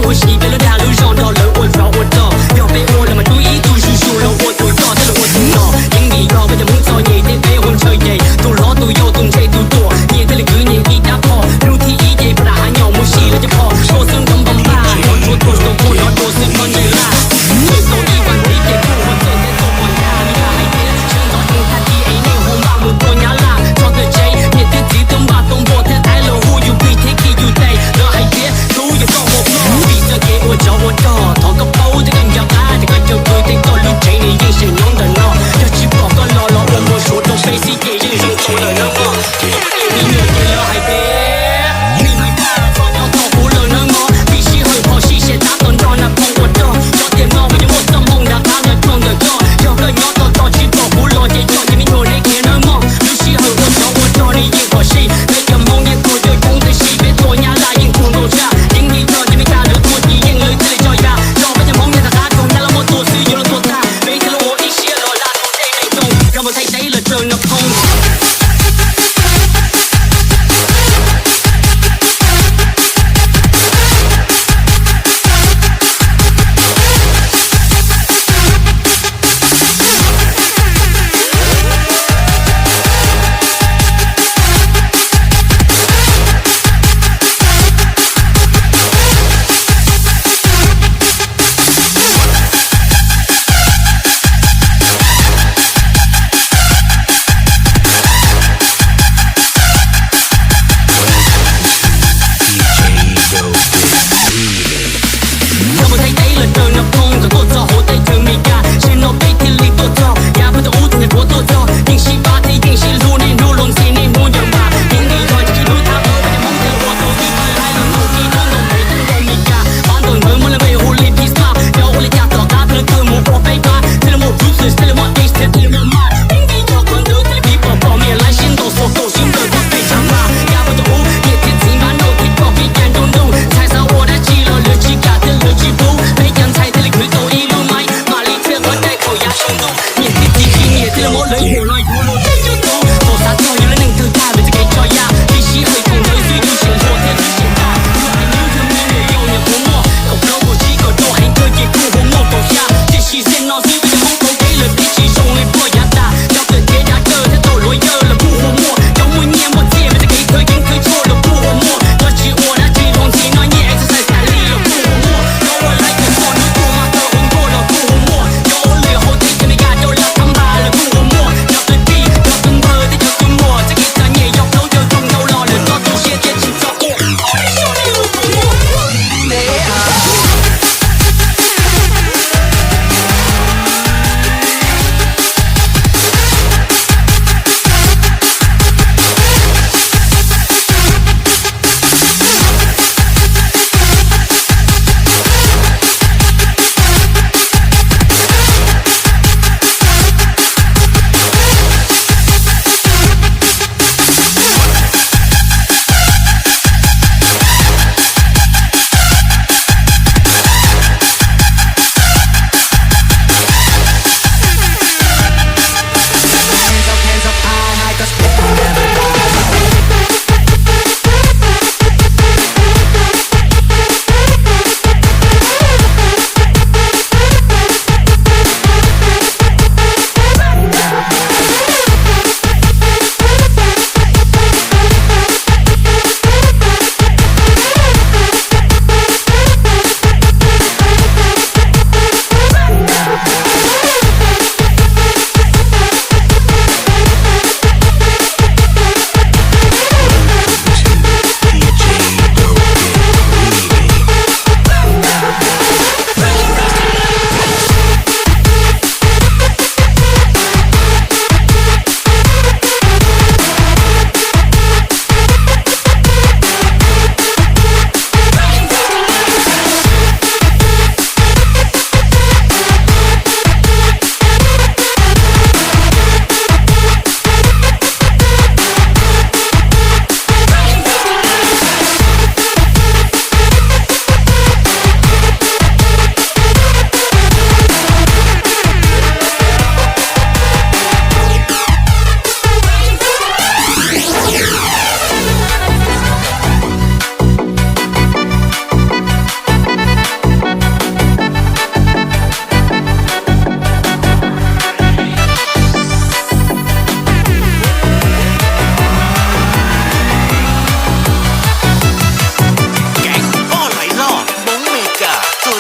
Ua si peb lub dag lub zog nrog lawv ua tsov ua rog, yog peb ua los mas tub ib tug zuj zus los ua tus rog thiab los ua tus nom. Yeej vim yog peb cov Hmoob txom nyem thiab peb ua ntshaw ces tus hlob tus yau tus ntse tus ruam nyias thiaj li kwv nyias ib rab phom. Hnub thib ib ces pab ram hav nyom mus si lawv cov phom, tuaj xwb nrov npau npaj, nrov tsuag tsuag, tsis tau muaj nrov dua xwb koj ntsej laj. Tsis tau ib vas thiv ces kuj ua txeeg thiab tuaj pom yaj. Yam hais tias sawv ntxov mus thaj ti es nej ho npaj mus tua nyab laj txog tom tsev, niam thiab txiv tuaj npaj tau npua thiab thaib los hu yus plig thiab khi yus tes, lawv hais tias tub yog koj ua ploj vim txoj kev ua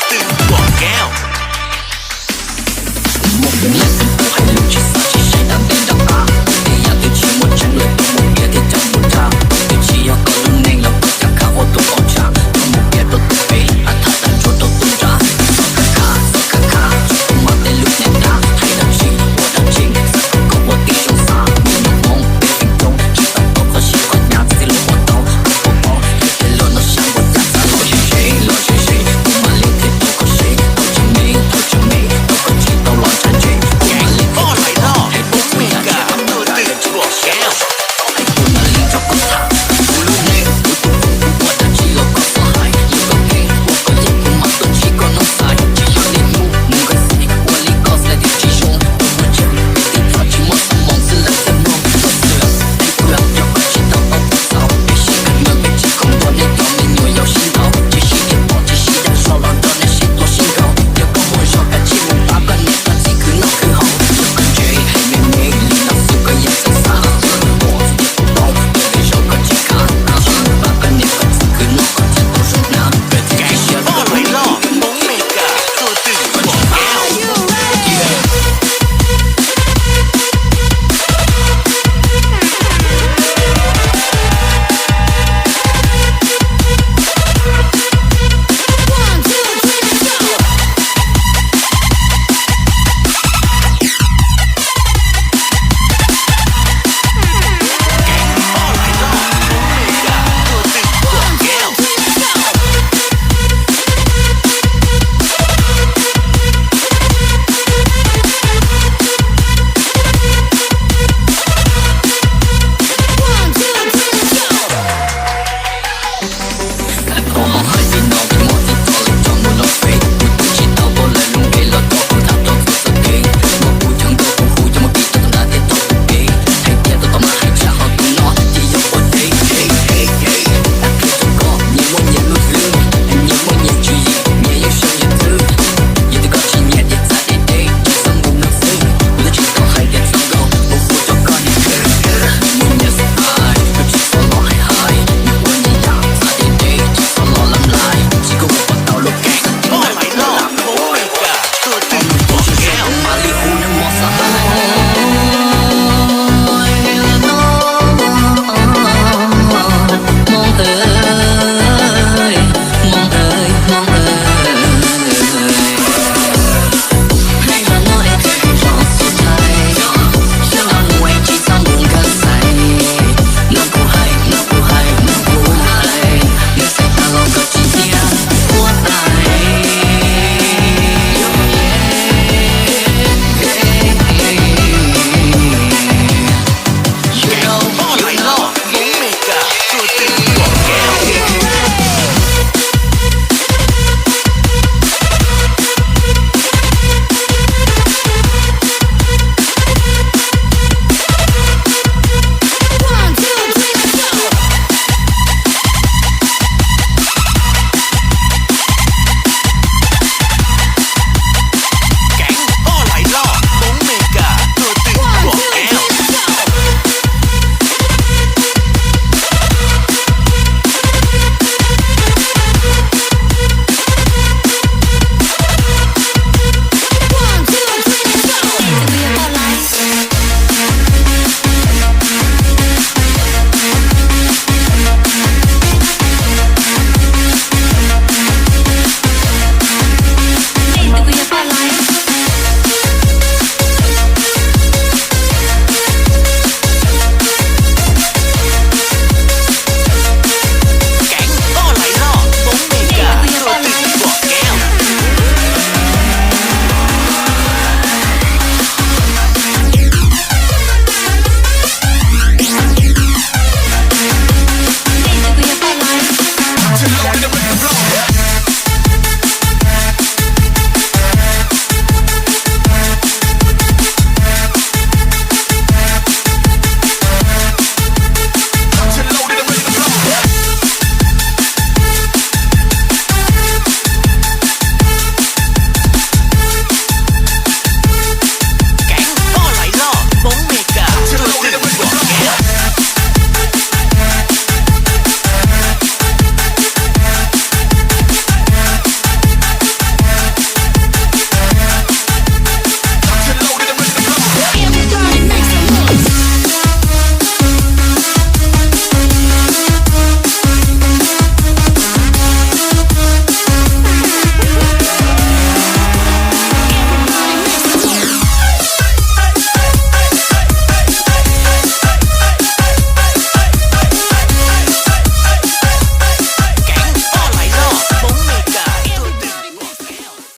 Twm Quảng Cáo.